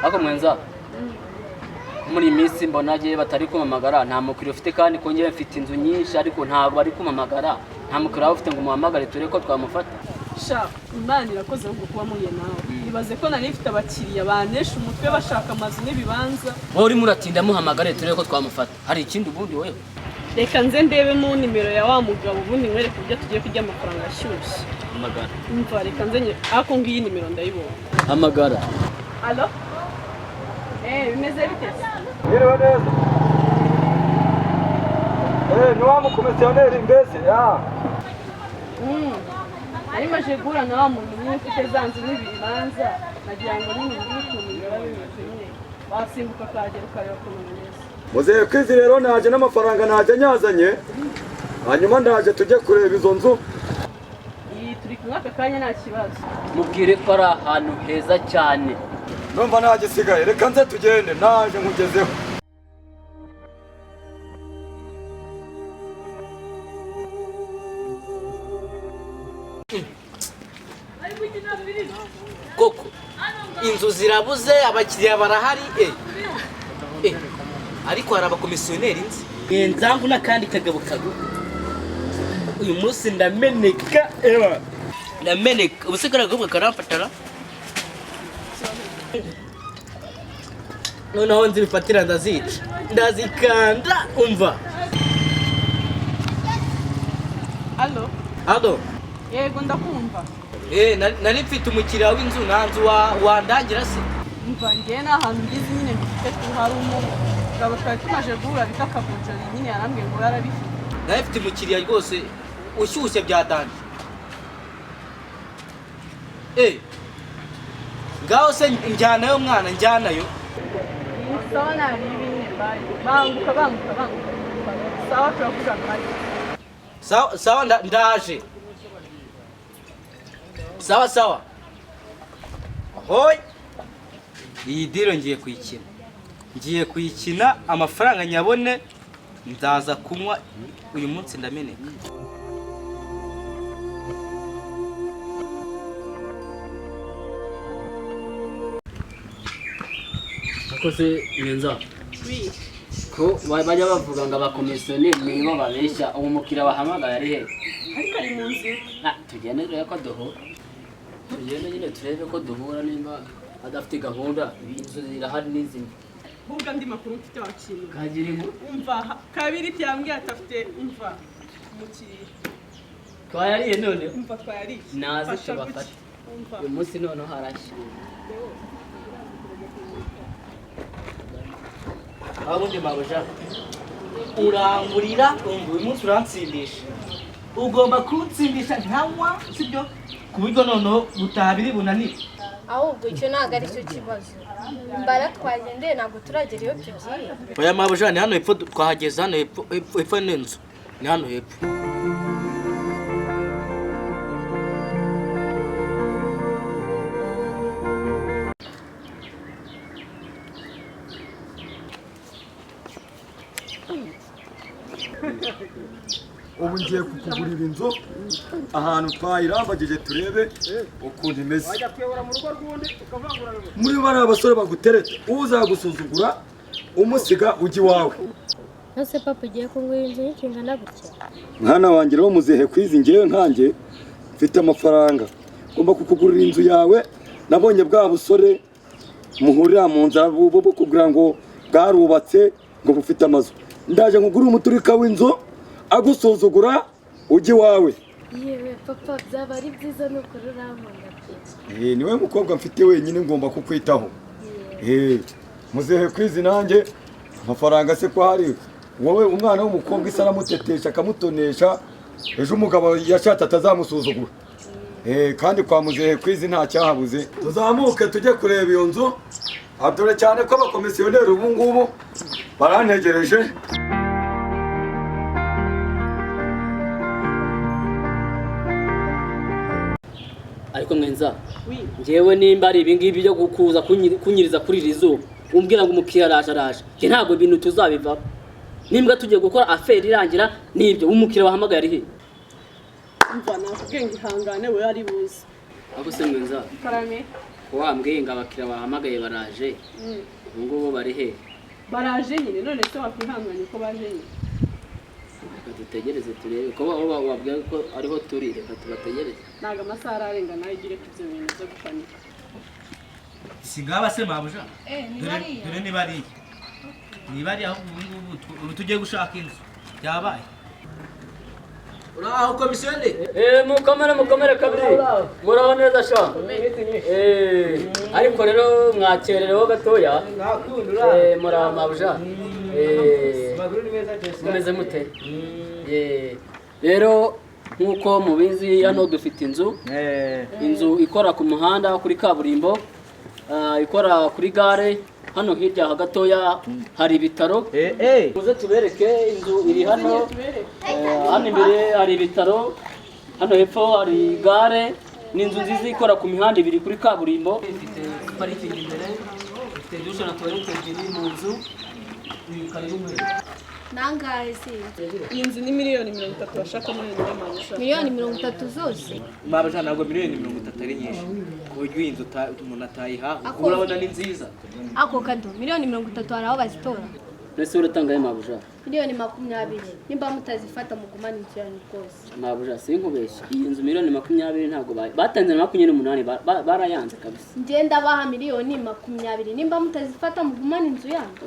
Ariko mwenza, muri iyi minsi mbona agiye batari kumpamagara, nta mukiriya ufite, kandi ko njyewe mfite inzu nyinshi ariko ntabwo bari kumpamagara. Nta mukiriya waba ufite ngo umuhamagare turebe ko twamufata? Sha, Imana irakoze ahubwo kuba muhuye nawe. Ibaze ko nari mfite abakiriya banesha umutwe bashaka amazu n'ibibanza. Wowe urimo uratinda, muhamagare turebe ko twamufata. Hari ikindi ubundi wowe? Reka nze ndebemo nimero ya wa mugabo, ubundi nkwereke uburyo tugiye kurya amafaranga ashyushye. Hamagara. Umva, reka nze ariko ngiyi nimero ndayibonye. Hamagara. Alo, bimeze bite se? Mwiriwe neza. Ni wa mukomisiyoneri mbese ya. Nari maje guhura na wa muntu nyine ufite za nzu n'ibibanza, nagira ngo nyine ngire ukuntu biba bimeze, nyine wasimbuka ukahagera ukareba ukuntu bimeze. Muzehe Kwizi rero naje n'amafaranga naje nyazanye. Hanyuma ndaje tujye kureba izo nzu. Iyi turi kumwe aka kanya, nta kibazo. Mubwire ko ari ahantu heza cyane. Numva ntagisigaye, reka nze tugende, naje nkugezeho. Koko inzu zirabuze, abakiriya barahari, ariko hari abakomisiyoneri nzi nzangu n'akandi kagabo kago. Uyu munsi ndameneka, ewa ndameneka. Ubu se kariya gakobwa karamfatara? Noneho nzibifatira, ndazica, ndazikanda, umva. Alo. Alo. Yego, ndakumva. Nari mfite umukiriya w'inzu, nta nzu wandangira se? Umva, ngewe nta hantu ngizi nyine mfite tu. Hari umugabo twari tumaze guhura bita Kabujari, nyine yarambwiye ngo yarabifite. Nari mfite umukiriya rwose ushyushye bya danger. Ngaho se njyanayo mwana, njyanayo. Sawa, naribi nyine, bye. Banguka, banguka, banguka. Sawa, turavugana, bye. Sawa sawa, ndaje. Sawa sawa. Hoy, iyi deal ngiye kuyikina, ngiye kuyikina, amafaranga nyabone, ndaza kunywa uyu munsi ndameneka. Akoze mwenza, ko bajya bavuga ngo abakomisiyoneri nibo babeshya, uwo mukiriya wahamagaye ari he? Ariko ari mu nzira. Ah, tugende turebe ko duhura, tugende nyine turebe ko duhura nimba adafite gahunda. Inzu zirahari n'izindi. Ahubwo andi makuru mfite wakintu. Kagira inkuru. Umva, kabiri byambwiye ati afite, umva, umukiriya. Twayariye none. Umva, twayariye. Naze Fasha tubafate. gutya. Umva. Uyu munsi noneho harashya. Abundi mabuja urangurira, umva, uyu munsi uransindisha, ugomba kunsindisha nkanywa, sibyo? Ku buryo noneho gutaha biri bunanire. Ahubwo icyo ntabwo ari cyo kibazo. Mbara twagendeye, ntabwo turagera iyo tugiye. Oya mabuja, ni hano hepfo, twahageze hano hepfo, hepfo, hepfo n'inzu ni hano hepfo. Ubu ngiye kukugurira inzu ahantu twayirambagije turebe ukuntu imeze. Muri bariya basore bagutereta, uzagusuzugura umusiga ujya iwawe. Nose papa, ugiye kungura inzu y'ikingana gutya? Mwana wanjye rero, muzehe Kwizi, ngewe nkanjye mfite amafaranga, ngomba kukugurira inzu yawe. Nabonye bwa busore muhurira mu nzara bukubwira ngo bwarubatse, ngo bufite amazu. Ndaje nkugurire umuturika w'inzu, agusuzugura ujya iwawe. Yewe papa, byaba ari byiza, ni ukuri urankunda pe. Niwe mukobwa mfite wenyine, ngomba kukwitaho. Muzehe Kwizi nanjye amafaranga se ko hari wowe umwana w'umukobwa isa aramutetesha akamutonesha, ejo umugabo yashatse atazamusuzugura. Kandi kwa muzehe Kwizi nta cyahabuze. Tuzamuke tujye kureba iyo nzu. Ah, dore cyane ko abakomisiyoneri ubu ngubu barantegereje. Ariko mwenza, Oui. njyewe nimba ari ibingibi byo kuza kunyiriza kuri iri zuba umbwira ngo umukiriya araje, araje, njye ntabwo ibintu tuzabivamo. Nimbwa tugiye gukora affaire irangira nibyo, umukiriya wahamagaye ari he? Umva, nakubwiye ngo ihangane, we ari buze. Ahubwo se mwenza, Karame. Ko wambwiye ngo abakiriya bahamagaye baraje, ubu ngubu bari he? Baraje nyine, none se wakwihanganye ko baje nyine? Reka dutegereze turebe ko bo wabwiye ko ariho turi, reka tubategereze. Ntabwo amasaha ararenga, nawe ugire ku ibyo bintu byo gupanika. Si ngaba se mabuja? Ni Dore. bariya. Dore ni bariya, ni bariya. Ahubwo ubu ngubu ubu tugiye gushaka inzu byabaye. Uraho komisiyoneri? Mukomere, mukomere kabiri, muraho neza sha. Ariko rero mwakerereho gatoya. Muraho mabuja. Mumeze mute? Rero nk'uko mubizi, hano dufite inzu, inzu ikora ku muhanda kuri kaburimbo, ikora kuri gare. Hano hirya aha gatoya hari ibitaro. Muze tubereke inzu iri hano. Hano imbere hari ibitaro, hano hepfo hari gare. Ni inzu nziza ikora ku mihanda ibiri kuri kaburimbo, ifite parikingi imbere, ifite douche na toilette ebyiri mu nzu. Ni karibu mwese. Nangahe se? Iyi nzu ni miliyoni 30 bashakamo yonyine, mabuja. Miliyoni 30 zose? Mabuja, ntabwo miliyoni 30 ari nyinshi ku buryo iyi nzu umuntu atayihaha. Ako- Urabona ni nziza. Ako kado, miliyoni 30 hari aho bazitora? Mbese uratanga ayo, mabuja? Miliyoni 20, nimba mutazifata mugumane inzu yanyu rwose. Mabuja, sinkubeshye, iyi nzu miliyoni 20 ntabwo batanze na 28, barayanze kabisa. Ngenda baha miliyoni 20, nimba mutazifata mugumane inzu yanyu.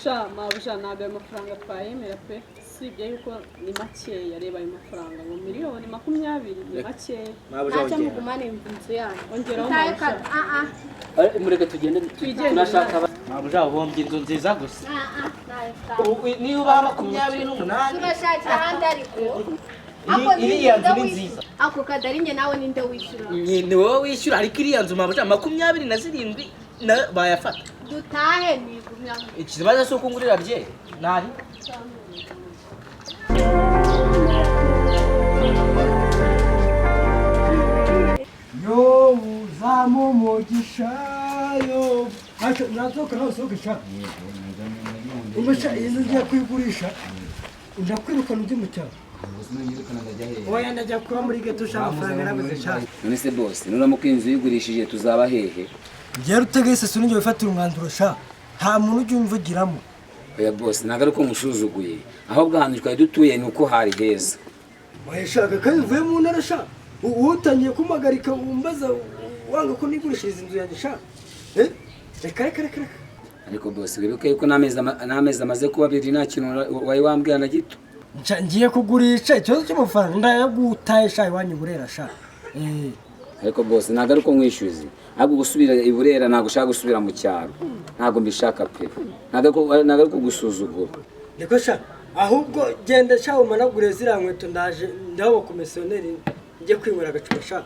Sha mabuja, ntabwo ayo mafaranga twayemera pe, usibye yuko ni makeya. Reba ayo mafaranga ngo miliyoni 20 ni makeya. Mabuja, Ntacyo, ongera. mugumane inzu yanyu. Ongeraho, Mutahe mabuja. kado, ah ah. Mureke tugende. Twigendere. Tunashaka Mabuja, uhombye inzu nziza gusa. Ah ah, nayo kado. Niba ubaha 28 Turashakira ahandi ariko. Iriya nzu ni ninde nziza. Ako kado, ari njye nawe ninde wishyura? Ni wowe wishyura, ariko iriya nzu mabuja 27 nayo bayafata. Dutahe nigumya. Ikibazo si uko ngurira byeri ntari. Yo uzamu umugisha yo ntacyo nasohoka, nawe usohoke sha. Ubwo sha iyi nzu ngiye kuyigurisha, ndakwirukana ujye mu cyaro. Oya, ndajya kuba muri geto sha, amafaranga yarabuze sha. None se bose, nuramuka inzu uyigurishije tuzaba hehe? Njyewe rutegetse, sinongeye wifatira umwanzuro sha, nta muntu ujya umvugiramo. Oya bose, ntabwo ari uko mushuzuguye, ahubwo ahantu twari dutuye ni uko hari heza. Wayishaka kandi uvuye mu ntara sha, utangiye kumpagarika umbaza wanga ko nigurishiriza inzu yanjye sha. Eh, reka reka reka reka. Ariko bose, wibuke yuko n'amezi amaze kuba abiri nta kintu wari wambwira na gito. Ngiye kugurisha, ikibazo cy'amafaranga ndayagutaye sha, iwanyu Burera sha. Eh. Ariko bose, ntabwo ari uko mwishyuzi, ahubwo gusubira i Burera ntabwo ushaka gusubira mu cyaro, ntabwo mbishaka pe, ntabwo ari kugusuzugura. Niko sha, ahubwo genda sha umanagure ziriya nkweto, ndaje ndabo komisiyoneri njye kwinywera agacupa sha.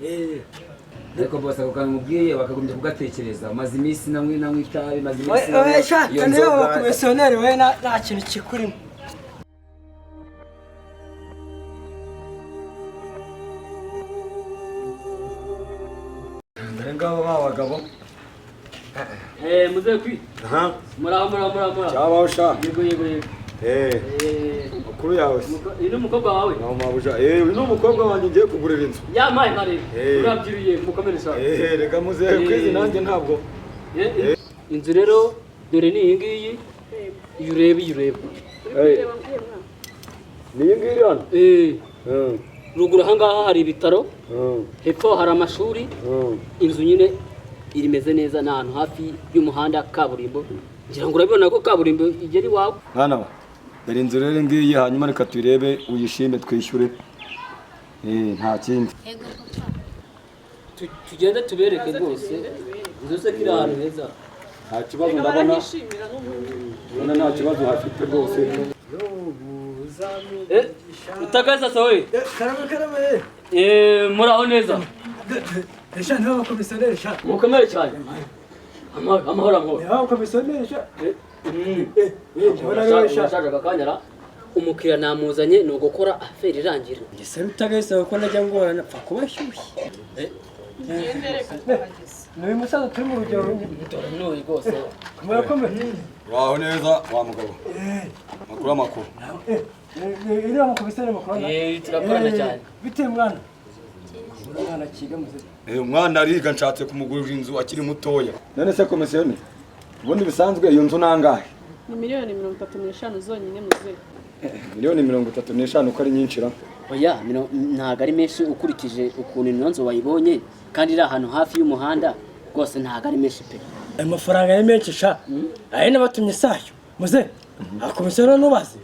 Eh. Ariko bose, ako kantu mubwiye bakagombye kugatekereza. Maze iminsi nanywa itabi, maze iminsi Oya nanywa sha, iyo kandi nzoga. abakomisiyoneri we nta kintu kikurimo. Dore ngabo ba bagabo. Muze kwi. Muraho, muraho, muraho, muraho. Cyabaho sha. Yego, yego, yego. Makuru yawe se? Uyu ni umukobwa wawe? Naho mabuja. Uyu ni umukobwa wanjye ngiye kugurira inzu. Yamaye marebe. Eh. Urabyiruye, mukomere sha. Reka muzehe kwizi nanjye ntabwo. Inzu rero dore ni iyi ngiyi, iyo ureba, iyo ureba. Eh. Ni iyi ngiyi hano? Eh. Ruguru ahangaha hari ibitaro, hepfo hari amashuri. Inzu nyine irimeze neza, ni ahantu hafi y'umuhanda kaburimbo. Ngira ngo urabibona ko kaburimbo igera iwawe. Mwana wa, dore inzu rero ngiyi, hanyuma reka tuyirebe uyishime twishyure. Nta kindi. Ego papa. Tugende tubereke rwose inzu se ko iri ahantu heza. Nta kibazo, Reka ndabona. barahishimira n'ubundi. Ndabona nta kibazo hafite rwose. Utakaza sawe. Karame karame. Muraho neza. Sha, niba abakomisiyoneri sha. Mukomere cyane. Amahoro, amahoro, amahoro. Niba abakomisiyoneri sha. Ndabona ari wowe sha. Urashaje aka kanya ra. Umukiriya namuzanye ni ugukora affaire irangira. Ese rutagese ko najya ngorana pfa kuba shyushye. Tugende, reka tuhageze. Ni uyu musaza turi mu rugero rumwe. Dore n'uyu rwose. Murakomeye. Uraho neza wa mugabo. Makuru amakuru. Iriya mukomisiyoneri mukorana? Turakorana cyane. Bite mwana? Umwana akiga muze. Umwana ariga, nshatse kumugurira inzu akiri mutoya. None se komisiyoni, ubundi bisanzwe iyo nzu nangahe? Ni 35 miliyoni zonyine muzehe. 35 miliyoni uko ari nyinshi ra? Oya, ntabwo ari menshi ukurikije ukuntu ino nzu wayibonye kandi iri ahantu hafi y'umuhanda, rwose ntabwo ari menshi pe. Ayo mafaranga ni menshi sha. Ayo nabatumye sayo muze, akomisiyoneri nubaze,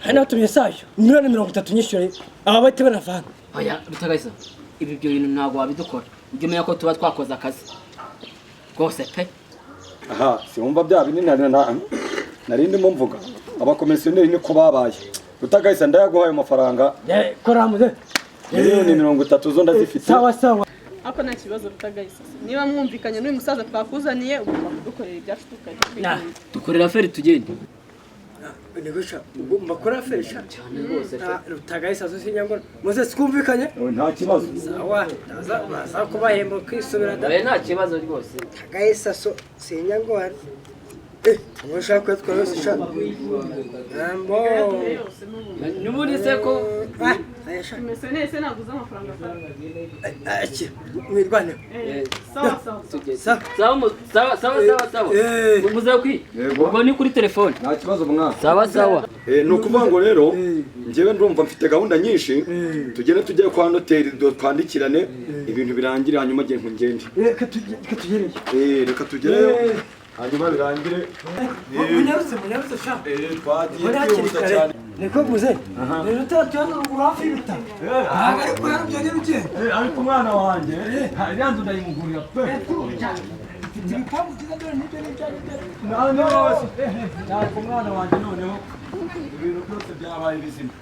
ayo nabatumye sayo 30 miliyoni nyishyure aba bahite banavana. Oya Rutagayisa, ibi ibyo bintu ntabwo wabidukora, ujye umenya ko tuba twakoze akazi rwose pe. Aha siwumva bya binini nari ndimo mvuga, abakomisiyoneri niko babaye. Rutagayisa, ndayaguhaye ayo mafaranga. Kora muze. 30 miliyoni zo ndazifite. Sawa sawa. Ariko nta kibazo Rutagayisa, niba mwumvikanye n'uyu musaza twakuzaniye, ugomba kudukorera ibyacu tukajya kwigenza. Dukorera feri tugende. Nigusha mbakora fesha. Cyane rwose pe. Rutagayisa zo sinyangora muze, sikumvikanye. Nta kibazo. Sawa, ndaza baza kubahemba kwisubira da. Oya, nta kibazo rwose. Rutagayisa so sinyangora, ushaka kuyatwara yose sha. Ambo. N'ubundi se ko Ah, aya sha. Komisiyoneri se ntabwo uzi amafaranga afata? Iki mwirwaneho. Sawa sawa. Tugeze. Sawa. Sawa sawa sawa sawa sawa. Muze kwi. Yego. Ubwo ni kuri telefone. Nta kibazo mwana. Sawa sawa. Ni ukuvuga ngo rero njyewe ndumva mfite gahunda nyinshi, tugende tujye kwa noteri twandikirane ibintu birangire, hanyuma ngiye ngende. Reka tugereyo. Reka tugereyo hanyuma birangire. Munyarutse, munyarutse sha. Twagiye Muri hakiri twihuta kare. cyane. Niko muze rero tuba ruguru hafi y'ibitaro, ntabwo ariko yarubye ugenda. Ariko umwana wanjye iriya nzu ndayimugurira pe. Mfite ibipangu byiza dore n'ibyo n'ibyo n'ibyo. Ntabwo umwana wanjye, noneho ibintu byose byabaye bizima.